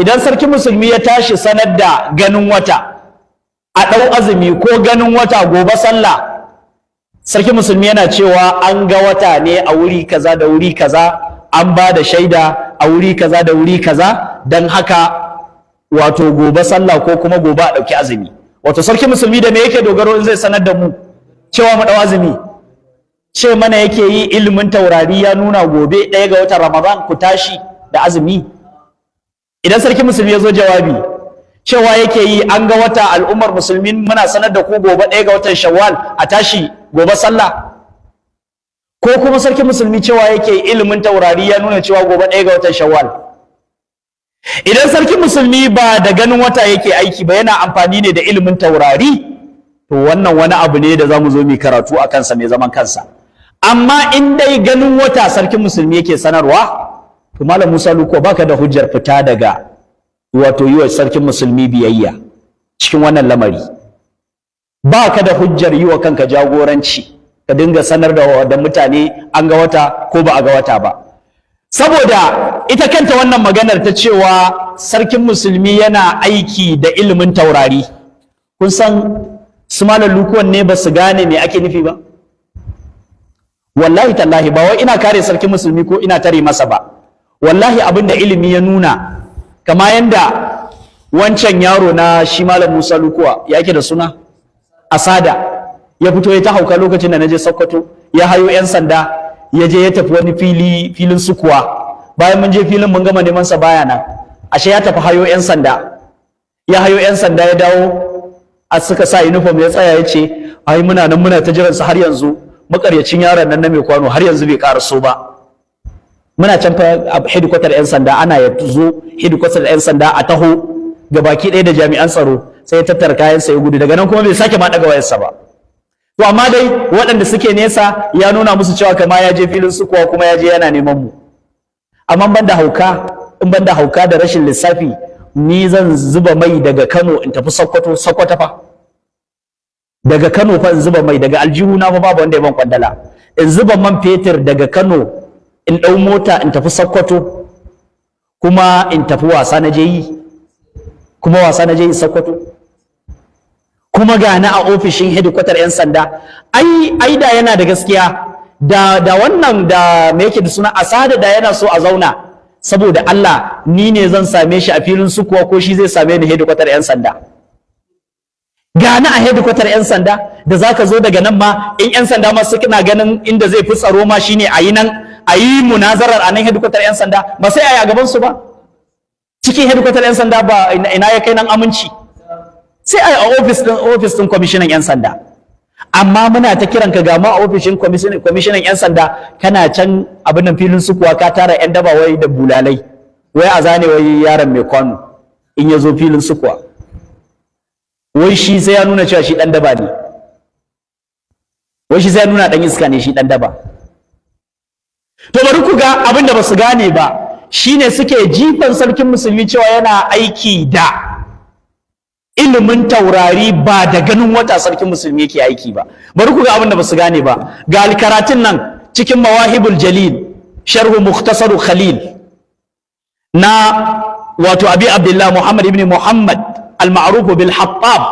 Idan sarkin musulmi ya tashi sanar da ganin wata a ɗau azumi ko ganin wata gobe sallah, sarkin musulmi yana cewa an ga wata ne a wuri kaza da wuri kaza, an ba da shaida a wuri kaza da wuri kaza, don haka wato gobe sallah ko kuma gobe a ɗauki azumi. Wato sarkin musulmi da me yake dogaro in zai sanar da mu cewa mu ɗau azumi? Ce mana yake yi ilimin taurari ya nuna gobe 1 ga watan Ramadan ku tashi da azumi? Idan sarkin musulmi ya zo jawabi, cewa yake yi an ga wata, al'ummar musulmi, muna sanar da ku gobe 1 ga watan Shawwal a tashi gobe sallah? Ko kuma sarkin musulmi cewa yake ilimin taurari ya nuna cewa gobe 1 ga watan Shawwal? Idan sarkin musulmi ba da ganin wata yake aiki ba, yana amfani ne da ilimin taurari, to wannan wani abu ne da za mu zo mu karatu a kansa mai zaman kansa. Amma in dai ganin wata sarkin musulmi yake sanarwa, to Malam Musa Luko, baka da hujjar fita daga wato yi wa sarkin musulmi biyayya cikin wannan lamari. Baka da hujjar yi wa kanka jagoranci ka dinga sanar da mutane an ga wata ko ba a ga wata ba. Saboda ita kanta wannan maganar ta cewa sarkin musulmi yana aiki da ilimin taurari, kun san su Malam Lukuwan ne ba su gane me ake nufi ba. Wallahi tallahi, ba wai ina kare sarkin musulmi ko ina tare masa ba. Wallahi abin da ilimi ya nuna, kama yanda wancan yaro na shi Malam Musa Lukuwa yake da suna Asada ya fito ya ta hauka lokacin da na je Sokoto, ya hayo 'yan sanda, ya je ya tafi wani fili, filin sukuwa. Bayan mun je filin mun gama neman sa, baya nan. Ashe ya tafi hayo 'yan sanda. Ya hayo 'yan sanda ya dawo, a suka sa uniform, ya tsaya ya ce, "Ai muna nan muna ta jiransa, har yanzu makaryacin yaron nan na mai kwano har yanzu bai karaso ba." Muna can fa a hedikwatar 'yan sanda, ana ya zo hedikwatar 'yan sanda a taho ga baki ɗaya da jami'an tsaro, sai ya tattara kayansa ya gudu. Daga nan kuma bai sake ma ɗaga wayarsa ba. To amma dai waɗanda suke nesa ya nuna musu cewa kama ya je filin sukuwa kuma ya je yana neman mu. Amma ban da hauka, in ban da hauka da rashin lissafi, ni zan zuba mai daga Kano in tafi Sokoto? Sokoto fa, daga Kano fa in zuba mai daga aljihu na fa, babu wanda ya ban kwandala, in zuba man fetur daga Kano in ɗau mota in tafi Sokoto, kuma in tafi wasa na je yi, kuma wasa na je yi Sokoto, kuma ga na a ofishin hedikwatar 'yan sanda. Ai da yana da gaskiya, da wannan da me yake da suna Asada, da yana so a zauna saboda Allah, ni ne zan same shi a filin sukuwa ko shi zai same ni hedikwatar 'yan sanda? Gani a hedikwatar 'yan sanda da zaka zo daga nan ma, in 'yan sanda ma suna ganin inda zai fi tsaro ma shine a yi nan a yi munazarar a nan hedikwatar 'yan sanda, ba sai a yi a gaban su ba. Cikin hedikwatar 'yan sanda ba ina ya kai nan aminci? Sai a yi a ofis din kwamishinan 'yan sanda. Amma muna ta kiran ka, ga mu a ofishin kwamishinan 'yan sanda, kana can abin nan filin sukuwa, ka tara 'yan daba wai da bulalai, wai a zane wai yaron mai kwano in ya zo filin sukuwa, wai shi sai ya nuna cewa shi dan daba ne, wai shi sai ya nuna dan iska ne shi, dan daba. To bari ku ga abin da ba su gane ba, shine suke jifan sarkin musulmi cewa yana aiki da ilimin taurari, ba da ganin wata sarkin musulmi yake aiki ba. Bari ku ga abin da ba su gane ba. Ga karatun nan cikin Mawahibul Jalil, Sharhu Mukhtasaru Khalil na wato Abi Abdullah Muhammad ibn Muhammad al-ma'ruf bil Hattab,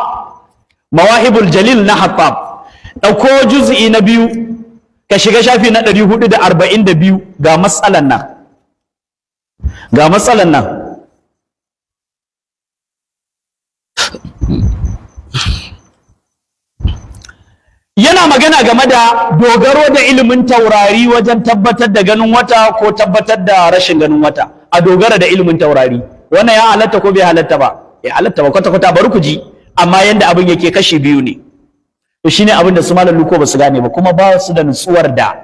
Mawahibul Jalil na Hattab. Ɗauko juz'i na 2, ka shiga shafi na 442. Ga matsalan nan, ga matsalan nan. Yana magana game da dogaro da ilimin taurari wajen tabbatar da ganin wata ko tabbatar da rashin ganin wata. A dogara da ilimin taurari, wannan ya halatta ko bai halatta ba? Ya halatta ba kwata kwata. Bari ku ji, amma yanda abin yake kashi biyu ne. To shine abin da su Malam Luko ba su gane ba, kuma ba su da nutsuwar da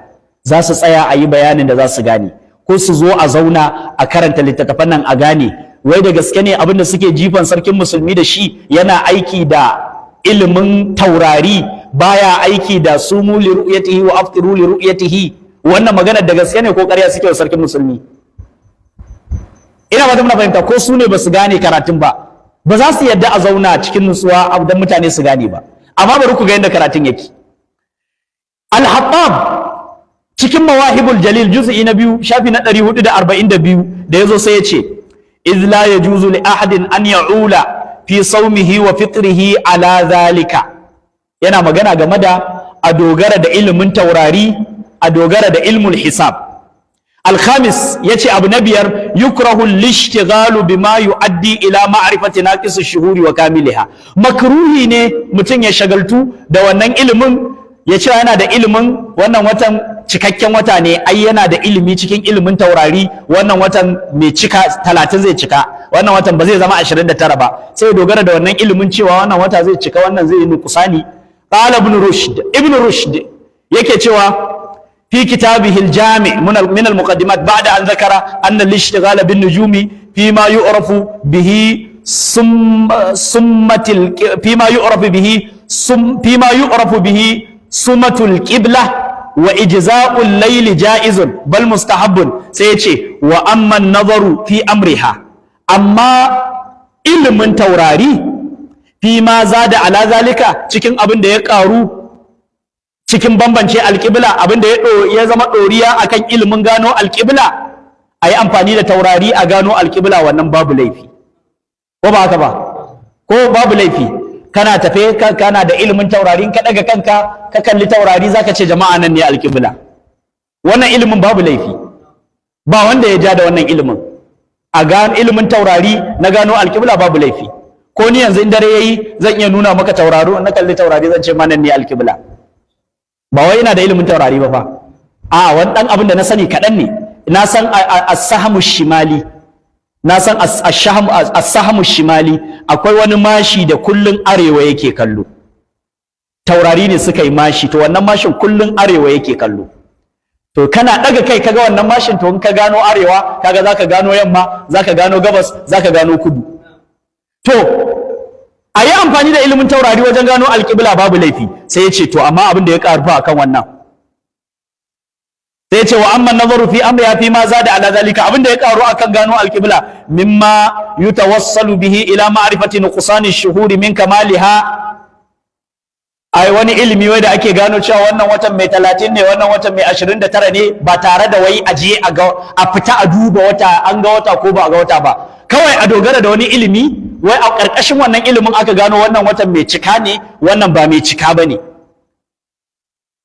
za su tsaya a yi bayanin da za su gane, ko su zo a zauna a karanta littattafan nan a gane wai da gaske ne abin da suke jifan sarkin musulmi da shi, yana aiki da ilimin taurari, baya aiki da sumu li ru'yatihi wa aftiru li ru'yatihi. Wannan magana da gaske ne ko ƙarya suke wa sarkin musulmi? Ina ba muna fahimta, ko su ne ba su gane karatun ba, ba za su yadda a zauna cikin nutsuwa don mutane su gane ba. Amma bari ku ga yadda karatun yake. Al-Hattab cikin Mawahibul Jalil, juz'i na 2, shafi na 442, da yazo sai ya ce Iz la yajuzu li ahadin an ya'ula fi sawmihi wa fitrihi ala zalika. Yana magana game da a dogara da ilimin taurari, a dogara da ilmul hisab. الخامس, yace abu na biyar, يكره الاشتغال بما يؤدي إلى معرفة ناقص الشهور وكاملها. Makruhi ne mutum ya shagaltu da wannan ilimin, ya ce yana da ilimin wannan watan cikakken wata ne, ai yana da ilimi cikin ilimin taurari, wannan watan mai cika 30 zai cika, wannan watan ba zai zama 29 ba. Sai ya dogara da wannan ilimin cewa wannan wata zai cika, wannan zai yi nukusani. قال ابن رشد, Ibn Rushd yake cewa في كتابه الجامع من المقدمات، بعد أن ذكر أن الاشتغال بالنجوم فيما يعرف به سم سمة فيما يعرف به سم فيما يعرف به سمة القبلة وأجزاء الليل جائز بل مستحب. سيتي وأما النظر في أمرها، أما ilimin taurari، فيما زاد على ذلك، cikin abin da ya karu cikin bambance alƙibla, abin da ya zama ɗoriya akan ilimin gano alƙibla, a yi amfani da taurari a gano alƙibla, wannan babu laifi, ko ba haka ba? Ko babu laifi kana tafe, kana da ilimin taurari, ka ɗaga kanka ka kalli taurari, zaka ce jama'a, nan ne alƙibla. Wannan ilimin babu laifi, ba wanda ya ja da wannan ilimin. A gano ilimin taurari na gano alƙibla babu laifi. Ko ni yanzu in dare yayi, zan iya nuna maka tauraro, na kalli taurari zan ce ma nan ne alƙibla. Ba wai ina da ilimin taurari ba fa, a wani dan abin da na sani kaɗan ne. Na san السهم الشمالي, na san السهم الشمالي, akwai wani mashi da kullun arewa yake kallo. Taurari ne suka yi mashi, to wannan mashin kullun arewa yake kallo. To kana daga kai kaga wannan mashin, to in ka gano arewa, kaga zaka gano yamma, zaka gano gabas, zaka gano kudu. To a yi amfani da ilimin taurari wajen gano alƙibla babu laifi. Sai ya ce to amma abin da ya ƙarfa akan wannan, sai ya ce وأما النظر في أمرها فيما زاد على ذلك, abin da ya ƙaru akan gano alƙibla، مما يتوصل به إلى معرفة نقصان الشهور من كمالها, ai wani ilimi wai da ake gano cewa wannan watan mai 30 ne, wannan watan mai 29 ne, ba tare da wai aje a ga, a fita a duba wata, an ga wata ko ba a ga wata ba, kawai a dogara da wani ilimi, wai a ƙarƙashin wannan ilimin aka gano wannan watan mai cika ne, wannan ba mai cika ba ne,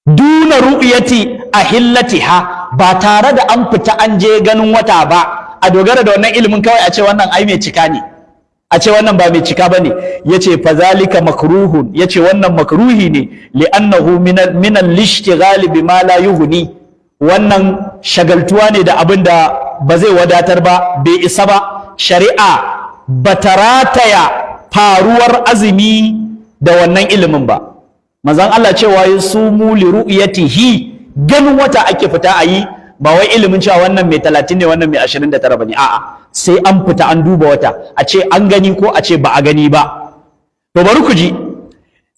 دون رؤية أهلتها, ba tare da an fita an je ganin wata ba, a dogara da wannan ilimin kawai a ce wannan ai mai cika ne, a ce wannan ba mai cika ba ne, ya ce فذلك مكروه, ya ce wannan makruhi ne, لأنه من الاشتغال بما لا يغني, wannan shagaltuwa ne da abin da ba zai wadatar ba, bai isa ba. Shari'a ba ta rataya faruwar azumi da wannan ilimin ba. Manzon Allah cewa ya صوموا لرؤيته, ganin wata ake fita a yi, ba wai ilimin cewa wannan mai 30 ne, wannan mai 29 ba ne. A'a, sai an fita an duba wata, a ce an gani ko a ce ba a gani ba. To bari ku ji,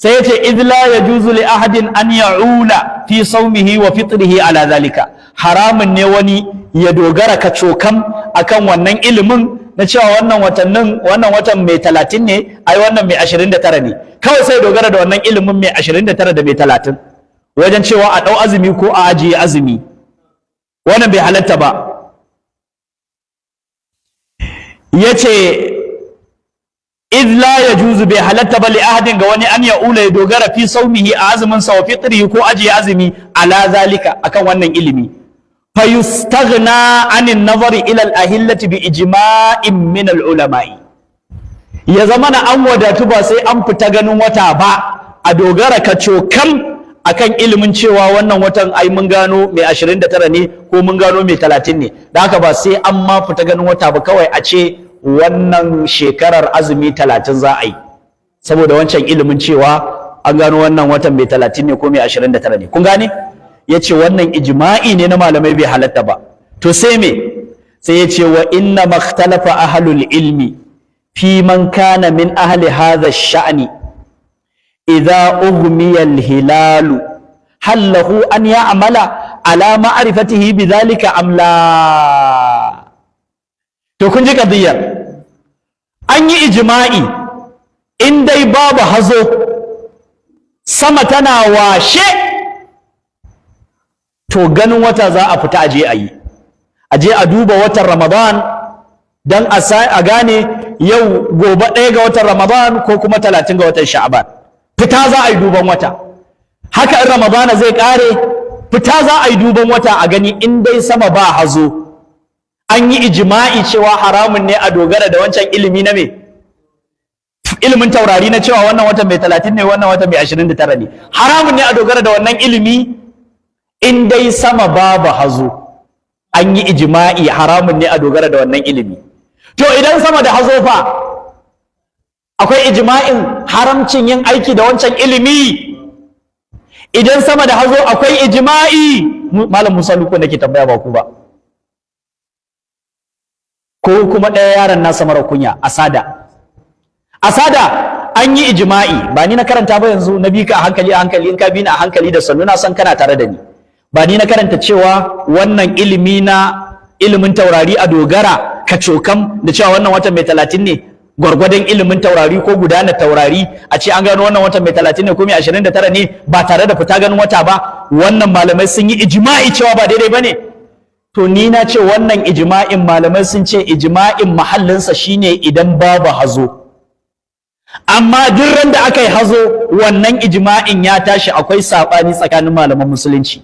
sai ya ce إذ لا يجوز لأحد أن يعول في صومه وفطره على ذلك, haramun ne wani ya dogara kacokam akan wannan ilimin na cewa wannan watannin, wannan watan mai 30 ne, ai wannan mai 29 ne, kawai sai dogara da wannan ilimin mai 29 da mai 30 wajen cewa a ɗau azumi ko a ajiye azumi. Wannan bai halatta ba. Yace إذ لا يجوز, bai halatta ba, لأحد, ga wani, أن يعول, ya dogara, في صومه, a azumin sa, وفطره, ko ajiye azumi, على ذلك, akan wannan ilimi. فيستغنى عن النظر إلى الأهلة بإجماع من العلماء, ya zama na an wadatu, ba sai an fita ganin wata ba, a dogara kacokam akan ilimin cewa wannan watan ai mun gano mai 29 ne ko mun gano mai 30 ne, da haka ba sai an ma fita ganin wata ba, kawai a ce wannan shekarar azumi 30 za a yi, saboda wancan ilimin cewa an gano wannan watan mai 30 ne ko mai 29 ne. Kun gane? Ya ce wannan ijma'i ne na malamai, bai halatta ba. To sai me? Sai ya ce وإنما اختلف أهل العلم في من كان من أهل هذا الشأن إذا أغمي الهلال هل له أن يعمل على معرفته بذلك أم لا. To kun ji kadiyar. An yi ijma'i, in dai babu hazo, sama tana washe, to ganin wata za a fita aje a yi, aje a duba watan Ramadan. Don a gane yau gobe 1 ga watan Ramadan ko kuma 30 ga watan Sha'aban, fita za a yi duban wata. Haka in Ramadana zai ƙare, fita za a yi duban wata a gani in dai sama ba hazo. An yi ijma'i cewa haramun ne a dogara da wancan ilimi na me, ilimin taurari, na cewa wannan watan mai 30 ne, wannan watan mai 29 ne. Haramun ne a dogara da wannan ilimi in dai sama babu hazo. An yi ijma'i haramun ne a dogara da wannan ilimi. To, idan sama da hazo fa, akwai ijma'in haramcin yin aiki da wancan ilimi? Idan sama da hazo akwai ijma'i? Malam Musa Luko nake tambaya, ba ku ba. Ko kuma ɗaya yaron nasa mara kunya, Asada. Asada, an yi ijma'i? Ba ni na karanta ba yanzu, na bi ka a hankali a hankali. In ka bi ni a hankali da sannu, na san kana tare da ni. Ba ni na karanta cewa wannan ilimi na ilimin taurari a dogara ka cokam da cewa wannan watan mai 30 ne, gwargwadon ilimin taurari ko gudanar taurari, a ce an gano wannan watan mai 30 ne ko mai 29 ne ba tare da fita ganin wata ba, wannan malamai sun yi ijma'i cewa ba daidai ba ne? To, ni na ce wannan ijma'in, malamai sun ce ijma'in mahallinsa shine idan babu hazo. Amma duk ran da aka yi hazo, wannan ijma'in ya tashi. Akwai saɓani tsakanin malaman Musulunci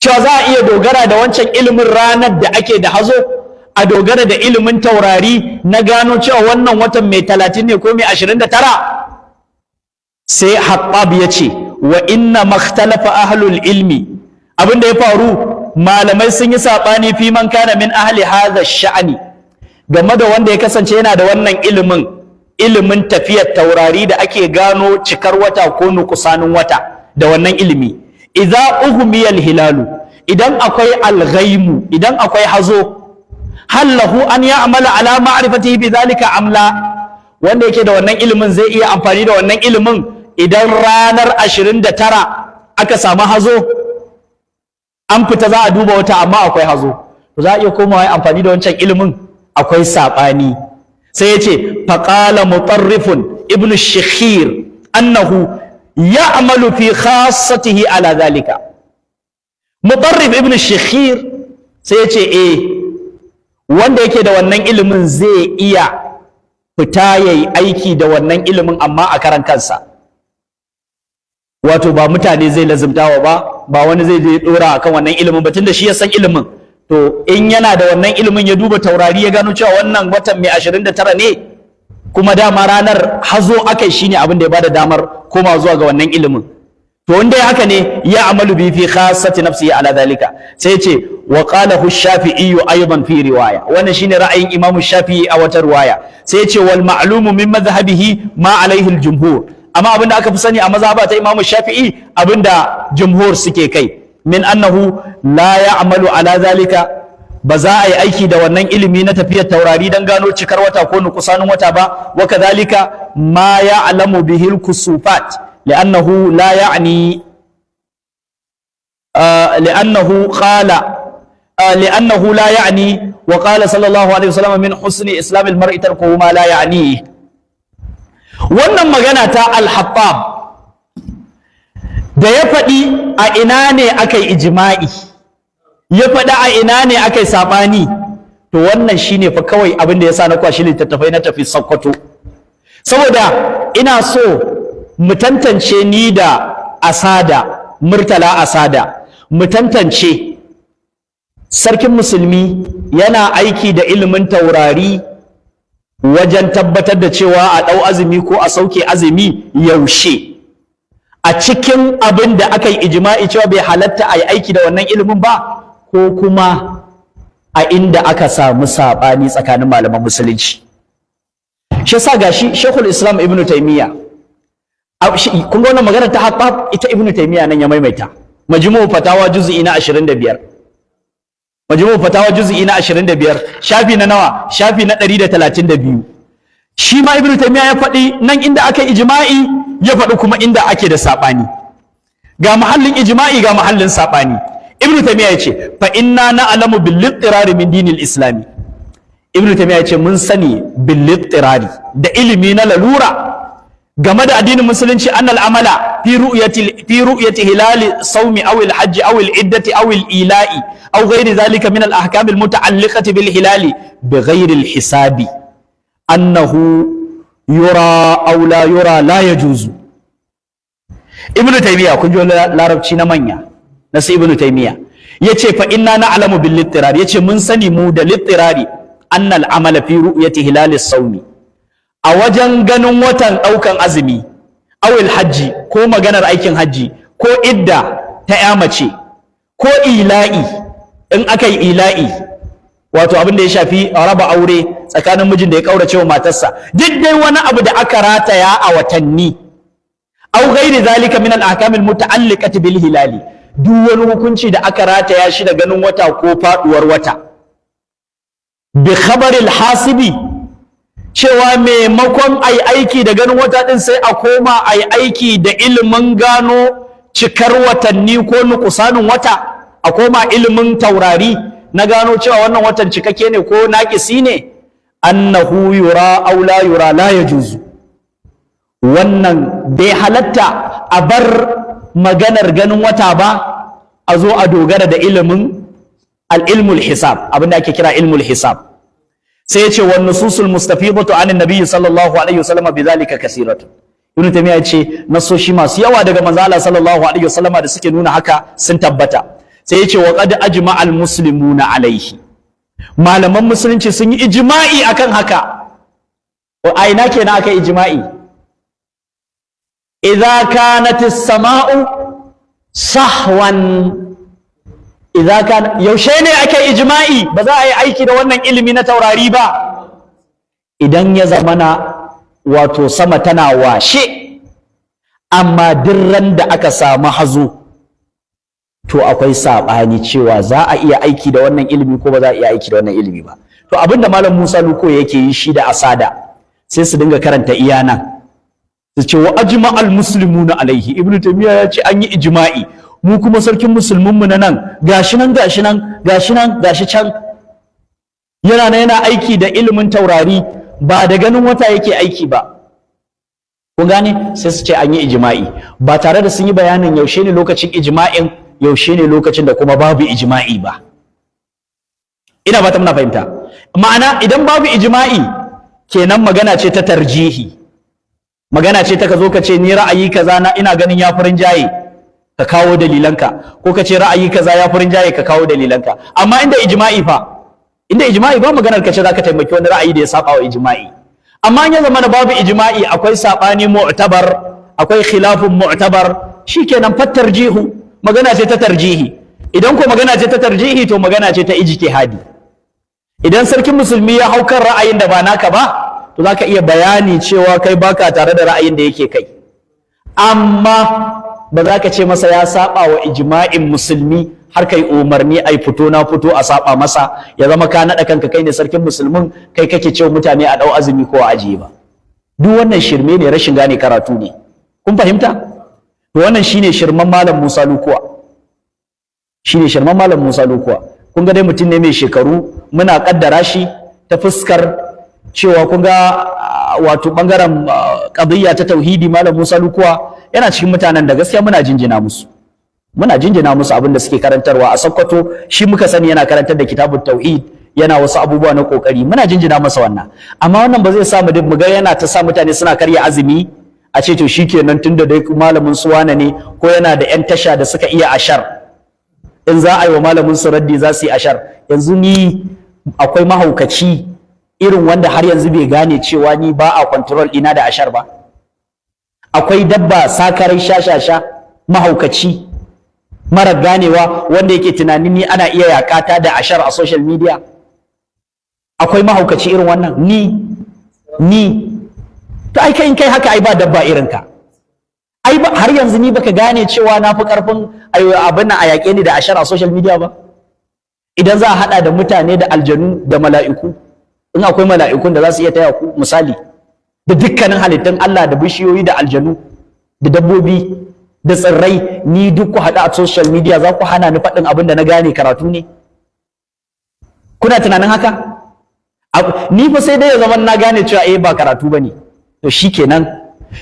cewa za a iya dogara da wancan ilimin ranar da ake da hazo, a dogara da ilimin taurari na gano cewa wannan watan mai 30 ne ko mai 29. Sai Haɓɓab ya ce wa inna makhtalafa ahlul ilmi, abin da ya faru, malamai sun yi saɓani, fi man kana min ahli hadha sha'ani, game da wanda ya kasance yana da wannan ilimin, ilimin tafiyar taurari da ake gano cikar wata ko nukusanin wata da wannan ilimi. Idza ughmiyal hilalu, idan akwai alghaimu, idan akwai hazo, hal lahu an ya'mala ala ma'rifatihi bi dhalika amla? Wanda yake da wannan ilimin zai iya amfani da wannan ilimin idan ranar 29 aka samu hazo, an fita za a duba wata amma akwai hazo, to za a iya komawa amfani da wancan ilimin? Akwai saɓani. Sai ya ce faƙala Mutarrifun ibn Shikhir annahu ya'malu fi khassatihi ala zalika. Mutarrif ibn Shikhir sai ya ce eh, wanda yake da wannan ilimin zai iya fita yayi aiki da wannan ilimin, amma a karan kansa, wato ba mutane zai lazimtawa ba, ba wani zai je dora akan wannan ilimin ba, tunda shi ya san ilimin. To, in yana da wannan ilimin, ya duba taurari ya gano cewa wannan watan mai 29 ne, kuma dama ranar hazo akai, shine abin da ya bada damar koma zuwa ga wannan ilimin. To, wanda ya haka ne, ya amalu bi fi khassati nafsihi ala dhalika. Sai ya ce wa qalahu Shafi'i aidan fi riwaya. Wannan shine ra'ayin Imamu Shafi'i a wata riwaya. Sai ya ce wal ma'lumu min madhhabihi ma alaihi al jumhur. Amma abinda aka fi sani a mazhaba ta Imamu Shafi'i, abinda jumhur suke kai, min annahu la ya'malu ala zalika, ba za a yi aiki da wannan ilimi na tafiyar taurari don gano cikar wata ko nukusanin wata ba. Wa kadhalika ma ya'lamu bihi al-kusufat, li'annahu la ya'ni, li'annahu qala, li'annahu la ya'ni. Wa qala sallallahu alaihi wasallam: min husni islam al-mar'i tarkuhu ma la ya'ni. Wannan magana ta Al-Hattab da ya faɗi a ina ne aka yi ijma'i, ya faɗi a ina ne aka yi saɓani, to wannan shine fa kawai abin da ya sa na kwashi littattafai na tafi Sokoto, saboda ina so mu tantance, ni da Asada, Murtala Asada, mu tantance Sarkin Musulmi yana aiki da ilimin taurari wajen tabbatar da cewa a ɗau azumi ko a sauke azumi yaushe, a cikin abin da aka yi ijma'i cewa bai halatta a yi aiki da wannan ilimin ba, ko kuma a inda aka samu saɓani tsakanin malaman Musulunci. Shi yasa gashi Sheikhul Islam Ibn Taymiyyah, kun ga wannan magana ta Hattab, ita Ibn Taymiyyah nan ya maimaita. Majmu'u Fatawa juz'i na 25, Majmu'u Fatawa juz'i na 25, shafi na nawa? Shafi na 132. Shi ma Ibn Taymiyyah ya faɗi nan inda aka yi ijma'i, ya faɗi kuma inda ake da saɓani. Ga mahallin ijma'i, ga mahallin saɓani. Ibn Taymiyyah ya ce fa inna na'lamu bil ittirari min dinil islami. Ibn Taymiyyah ya ce mun sani bil ittirari, da ilimi na lalura. Game da addinin Musulunci, annal amala fi ru'yati hilali sawmi aw al hajj aw al iddati aw al ila'i aw ghairi dhalika min al ahkam al muta'alliqati bil hilali bi ghairi al hisabi annahu yura aw la yura la yajuzu. Ibnu Taymiya, kun ji wani Larabci na manya na sai Ibnu Taymiya yace: fa inna na'lamu bil ittirari, yace mun sani mu da littirari, annal amala fi ru'yati hilali sawmi, a wajen ganin watan ɗaukan azumi, awil hajji, ko maganar aikin hajji, ko idda ta ya mace, ko ila'i, in aka yi ila'i, wato abin da ya shafi raba aure tsakanin mijin da ya kaurace wa matarsa, duk dai wani abu da aka rataya a watanni, aw ghairi zalika min al-ahkam al-muta'alliqati bil hilali, duk wani hukunci da aka rataya shi da ganin wata ko faduwar wata, bi khabaril hasibi, cewa maimakon ai aiki da ganin wata din, sai a koma ai aiki da ilimin gano cikar watanni ko nukusanin wata, a koma ilimin taurari na gano cewa wannan watan cikakke ne ko naƙisi ne, annahu yura aw la yura la yajuzu. Wannan bai halatta a bar maganar ganin wata ba, a zo a dogara da ilimin al-ilmul hisab, abinda ake kira ilmul hisab. Sai ya ce: wan nususul mustafidatu anin nabiy sallallahu alaihi wasallam bidhalika kasiratu. Ibn Taymiya ya ce nasoshi masu yawa daga manzo Allah sallallahu alaihi wasallam da suke nuna haka sun tabbata. Sai ya ce: wa qad ajma'al muslimuna alaihi, malaman Musulunci sun yi ijma'i akan haka. A ina kenan aka ijma'i? Idza kanat as-sama'u sahwan, idza kan, yaushe ne ake ijma'i ba za a yi aiki da wannan ilimi na taurari ba? Idan ya zamana wato sama tana washe. Amma duk da aka samu hazo, to akwai saɓani cewa za a iya aiki da wannan ilimi ko ba za a iya aiki da wannan ilimi ba. To, abinda Malam Musa Luko yake yi shi da Asada, sai su dinga karanta iyana su ce wa ajma'al muslimuna alaihi, Ibnu Taymiya ya ce an yi ijma'i, mu kuma sarkin musulmin mu na nan, gashi nan, gashi nan, gashi nan, gashi can, yana nan yana aiki da ilimin taurari, ba da ganin wata yake aiki ba. Kun gane? Sai su ce an yi ijma'i, ba tare da sun yi bayanin yaushe ne lokacin ijma'in, yaushe ne lokacin da kuma babu ijma'i ba. Ina ba ta muna fahimta. Ma'ana, idan babu ijma'i kenan, magana ce ta tarjihi, magana ce ta ka zo ka ce ni ra'ayi kaza na ina ganin ya furin jaye, ka kawo dalilanka, ko ka ce ra'ayi kaza ya furin jaye, ka kawo dalilanka. Amma inda ijma'i fa, inda ijma'i ba maganar ka ce zaka taimaki wani ra'ayi da ya saba wa ijma'i. Amma in ya zama na babu ijma'i, akwai sabani mu'tabar, akwai khilafun mu'tabar, shikenan, fa tarjihu, magana ce ta tarjihi. Idan ko magana ce ta tarjihi, to magana ce ta ijtihadi. Idan sarkin Musulmi ya hau kan ra'ayin da ba naka ba, to zaka iya bayani cewa kai baka tare da ra'ayin da yake kai, amma ba za ka ce masa ya saba wa ijma'in Musulmi har kai umarni ai fito na fito a saba masa, ya zama ka naɗa kanka kai ne sarkin Musulmin, kai kake cewa mutane a ɗau azumi ko a ajiye ba. Duk wannan shirme ne, rashin gane karatu ne. Kun fahimta? To, wannan shine shirman Malam Musa Lukuwa, shine shirman Malam Musa Lukuwa. Kun ga dai mutum ne mai shekaru, muna kaddara shi ta fuskar cewa kun ga wato bangaren qadiyya ta tauhidi, Malam Musa Lukuwa yana cikin mutanen da gaskiya muna jinjina musu, muna jinjina musu abin da suke karantarwa a Sokoto. Shi muka sani yana karantar da kitabut tauhid, yana wasu abubuwa na kokari, muna jinjina masa wannan. Amma wannan ba zai sa mu mu ga yana ta sa mutane suna karya azumi, a ce to shikenan, tunda dai malamin su wane ne, ko yana da yan tasha da suka iya ashar, in za a yi wa malamin su raddi za su yi ashar. Yanzu ni akwai mahaukaci irin wanda har yanzu bai gane cewa ni ba a control ɗina da ashar ba? Akwai dabba sakarai shashasha mahaukaci mara ganewa wanda yake tunanin ni ana iya yakata da ashar a social media? Akwai mahaukaci irin wannan? Ni to ai kai in kai haka, ai ba dabba irin ka. Ai ba har yanzu ni baka gane cewa na fi karfin abin nan a yaƙe ni da ashar a social media ba? Idan za a haɗa da mutane da aljanu da mala'iku, in akwai mala'ikun da za su iya taya ku, misali, da dukkanin halittun Allah, da bishiyoyi da aljanu da dabbobi da tsirrai, ni duk ku haɗu a social media za ku hana ni faɗin abin da na gane karatu ne? Kuna tunanin haka? Ni fa sai dai ya zama na gane cewa eh, ba karatu bane, to shikenan.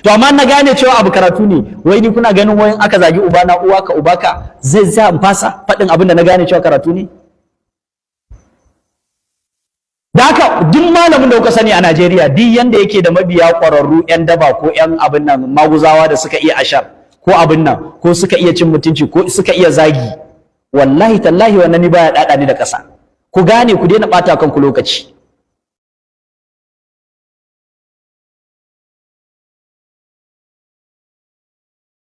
To amma na gane cewa abu karatu ne, wai ni kuna ganin wayin aka zagi ubana, uwa ka uba ka, zai sa in fasa faɗin abin da na gane cewa karatu ne? Da haka duk malamin da kuka sani a Najeriya, duk yanda yake da mabiya ƙwararru, 'yan daba ko 'yan abin nan, maguzawa da suka iya ashar ko abin nan, ko suka iya cin mutunci, ko suka iya zagi, wallahi tallahi wannan ni baya ɗaɗa ni da ƙasa. Ku gane, ku daina ɓata kanku lokaci.